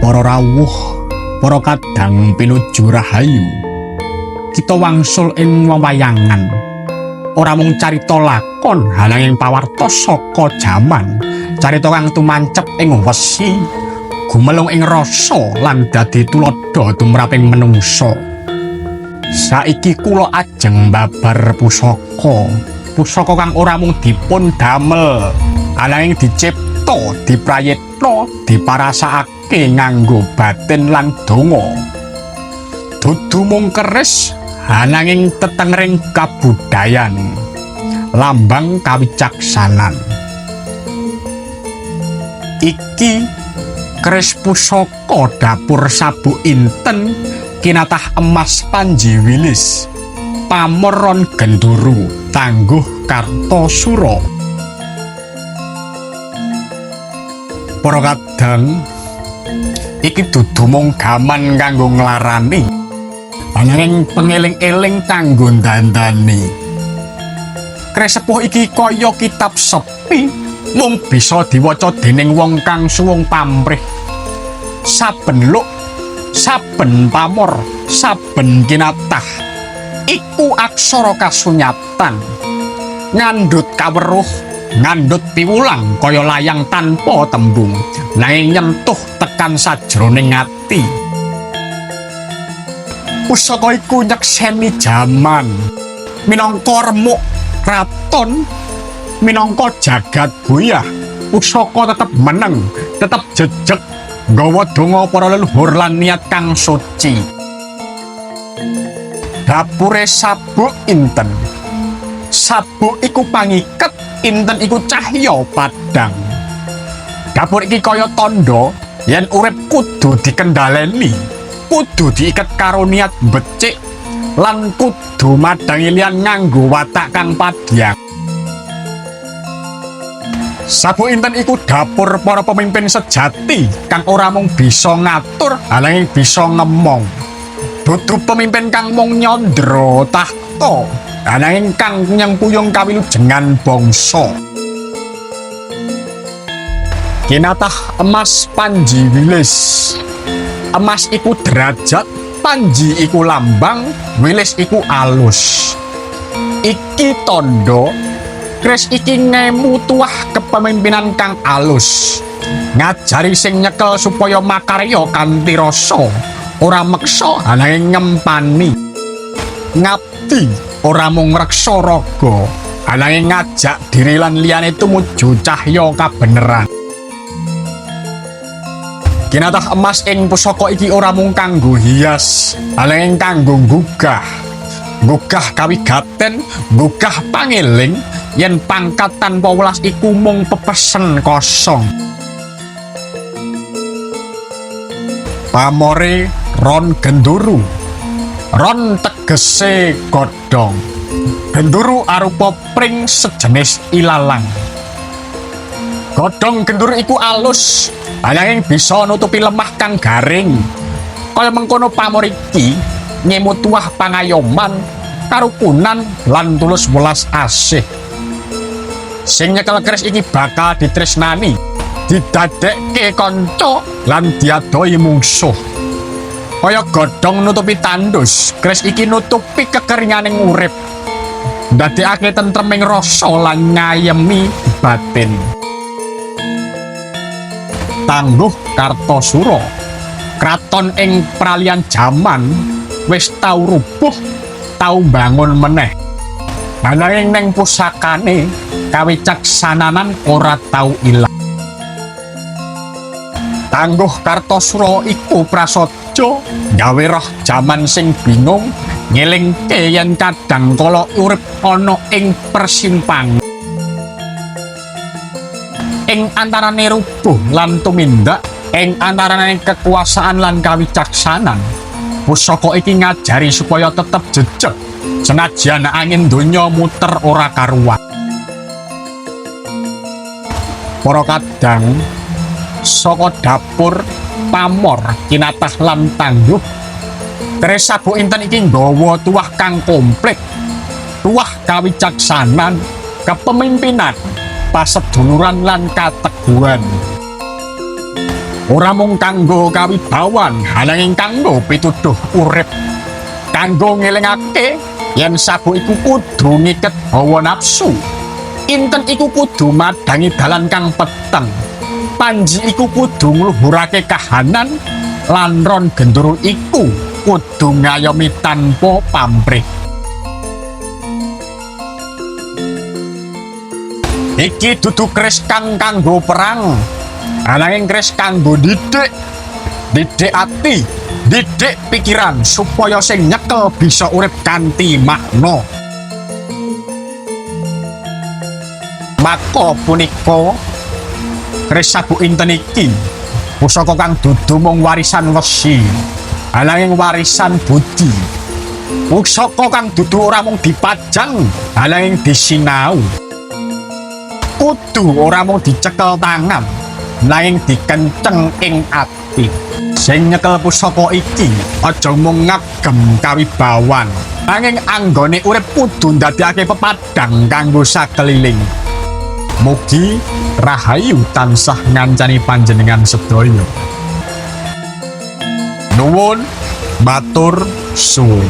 Para rawuh, para kadang pinuju rahayu. Kita wangsul ing wewayangan. Ora mung carita lakon, ananging pawarta saka jaman. Carita kang tumancep ing wesi, gumelung ing rasa lan dadi tuladha tumraping menungsa. Saiki kula ajeng babar pusaka. Pusaka kang ora mung dipun damel, ananging dicipta, diprayitna, diparasakake nganggo batin lan donga. Dudu mung keris, ananging tetengering kabudayan, lambang kawicaksanan. Iki keris pusaka dapur sabuk inten kinatah emas Panji Wilis, pamor ron genduru tangguh Kartasura. Para kadang, iki dudu mung gaman kanggo nglarani, ananging pengeling-eling kanggo ndandani. Keris sepuh iki kaya kitab sepi, mung bisa diwaca dening wong kang suwung pamrih. Saben luk, saben pamor, saben kinatah iku aksara kasunyatan. Ngandhut kaweruh, ngandhut piwulang kaya layang tanpa tembung, nanging nyentuh tekan sajroning ati. Pusaka iku nyekseni jaman, minangka remuk kraton, minangka jagat goyah. Pusaka tetep meneng, tetep jejeg, nggawa donga para leluhur lan niat kang suci. Dapure sabuk inten. Sabuk iku pangiket, inten iku cahya padhang. Dapur iki kaya tandha yen urip kudu dikendhaleni, kudu diiket karo niat becik, lan kudu madhangi liyan nganggo watak kang padhang. Sabuk inten iku dapur para pemimpin sejati kang ora mung bisa ngatur, ananging bisa ngemong. Dudu pemimpin kang mung nyandra tahta, ananging kang nyengkuyung kawilujengan bangsa. Kinatah emas Panji Wilis. Emas iku derajat, panji iku lambang, wilis iku alus. Iki tandha keris iki ngemu tuah kepemimpinan kang alus. Ngajari sing nyekel supaya makarya kanthi rasa, ora meksa ananging ngempani. Ngabdi ora mung ngreksa raga, ananging ngajak diri lan liyane tumuju cahya kabeneran. Kinatah emas ing pusaka iki ora mung kanggo hias, ananging kanggo nggugah. Nggugah kawigaten, nggugah pangeling yen pangkat tanpa welas iku mung pepesen kosong. Pamore ron genduru. Ron tegese godhong. Genduru arupa pring sejenis ilalang. Godhong genduru iku alus, ananging bisa nutupi lemah kang garing. Kaya mengkono pamor iki ngemu tuah pangayoman, karukunan lan tulus welas asih. Sing nyekel keris iki bakal ditresnani, didadekke kanca lan diadohi mungsuh. Kaya godhong nutupi tandus, keris iki nutupi kekeringaning urip. Ndadekake tentreming rasa lan ngayemi batin. Tangguh Kartasura, kraton ing pralian jaman wis tau rubuh, tau mbangun meneh. Ananging neng pusakane kawicaksananan ora tau ilang. Tangguh Kartasura iku prasaja gawe roh jaman sing bingung, ngelingke yen kadang kala urip ana ing persimpangan. Ing antarane rubuh lan tumindak, ing antarane kekuasaan lan kawicaksanan, pusaka iki ngajari supaya tetep jejeg senajan angin donya muter ora karuan. Para kadang, saka dapur pamor kinatah lan tangguh, keris sabuk inten iki nggawa tuah kang komplit, tuah kawicaksanan, kepemimpinan, paseduluran lan kateguhan. Ora mung kanggo kawibawan, ananging kanggo pituduh urip. Kanggo ngelingake yen sabuk iku kudu ngiket hawa nafsu. Inten iku kudu madangi dalan kang peteng. Panji iku kudu ngluhurake kahanan lan ron genduro iku kudu ngayomi tanpa pamrih. Iki dudu keris kang kanggo perang, ananging keris kanggo didik, didik ati, didik pikiran supaya sing nyekel bisa urip kanthi makna. Maka punika keris sabuk inten iki pusaka kang dudu mung warisan wesi, ananging warisan budi. Pusaka kang dudu ora mung dipajang, ananging disinau. Kudu ora mung dicekel tangan, nanging dikenceng ing ati. Sing nyekel pusaka iki aja mung ngagem kawibawan, nanging anggone urip kudu ndadekake pepadhang kanggo sakeliling. Mugi rahayu tansah ngancani panjenengan sedaya. Nuwun matur suwun.